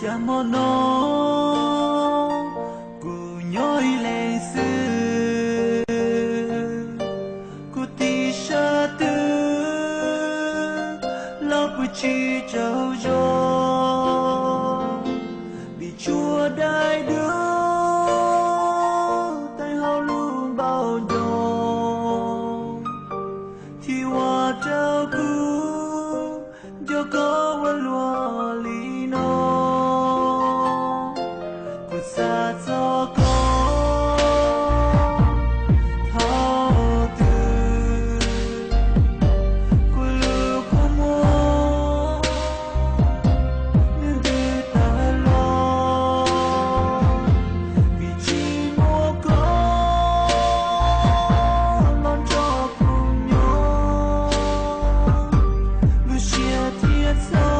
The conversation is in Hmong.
Cas hmo no kuv nyob ib leeg xwb, kuv tib sab twg los pw tsis tsaug zog, vim tshuav daim duab teev hauv lub npaum nco, thiab ua rau kuv nco koj ua luaj li no. Kuv xav txog koj thaum twg, kuv lub kua muag nws ntws tawg los, vim tsis muaj koj los nrog kuv nyob, lub siab thiaj txhawj